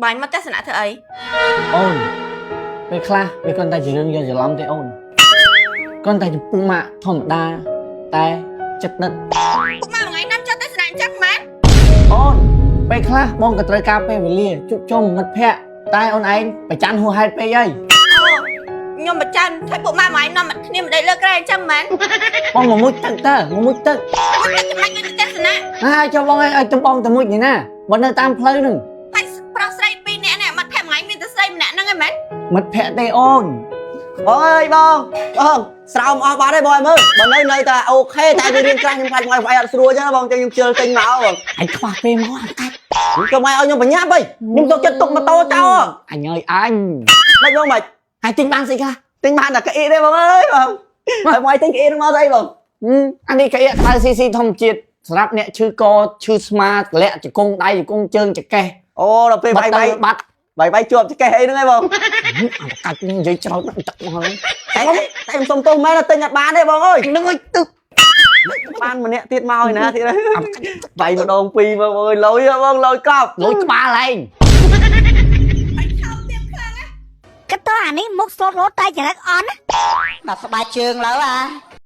បាយមកទស្សនៈធ្វើអី អូនពេលខ្លះវាគ្រាន់តែជារឿងយល់ច្រឡំទេអូនគ្រាន់តែចំពុះម៉ាក់ធម្មតាតែចិត្តដិត ពុកម៉ែមួយថ្ងៃនាំចូលទស្សនៈអញ្ចឹងមែន អូនពេលខ្លះបងក៏ត្រូវការពេលវេលាជួបជុំមិត្តភ័ក្តិតែអូនឯងប្រច័នហួសហេតុពេកហើយ អូខ្ញុំប្រច័នថាពុកម៉ែមួយថ្ងៃនាំគ្នាមិនដេកលើក្រែអញ្ចឹងមែន បងមកមុជទឹកតើមកមុជទឹក មកទឹកចំណេញដូចទស្សនៈ ហើយចុះបងឲ្យឲ្យទៅបងទៅមុជនេះណាបើនៅតាមផ្លូវហ្នឹង ហើយប្រុសស្រីពីរនាក់នេះមិត្តភក្តិមួយថ្ងៃមានតែស្រីម្នាក់ហ្នឹងឯងមែន មិត្តភ័ក្តិទេអូន បងអើយបងបងស្រោមអស់បាត់ហើយបងឲ្យមើលបើនៅនៅតែអូខេតែវារៀងក្រាស់ខ្ញុំខ្លាចមកឲ្យអត់ស្រួលចឹងបងចឹងខ្ញុំជិលទិញមកបង ឯងខ្វះពេលមកអាកាច់ ខ្ញុំឲ្យខ្ញុំបញ្ញាប់ហីខ្ញុំទុកចិត្តទុកម៉ូតូចោល អញអើយអញ មិនបងមិន ហើយទិញបានស្អីខ្លះ ទិញបានតែកៅអីទេបងអើយបងហើយមកឲ្យទិញកៅអីហ្នឹងមកស្អីបង ហឹមអានេះកៅអីក្តៅស៊ីស៊ីធម្មជាតិសម្រាប់អ្នកឈឺកឈឺស្មាទម្លាក់ជង្គង់ដៃជង្គង់ជើងចង្កេះ អូដល់ពេល បាត់ វាយ ទៅបាត់ វាយវាយជាប់ចកេះអីហ្នឹងឯងបង អាកាច់នឹងនិយាយច្រោចទឹកមកហើយ តែតែខ្ញុំសុំទោសមែនទិញអត់បានទេបងអើយ នឹងឲ្យទឹក បានម្នាក់ទៀតមកឯណាទៀត អាកាច់ វាយម្ដងពីរបងអើយលុយបងលុយកប់ លុយក្បាលឯង ហើយខោទៀបខ្លាំងណា គិតទៅអានេះមុខស្លូតរត់តែចរិតអន់ណា ដល់ស្បែកជើងលើអា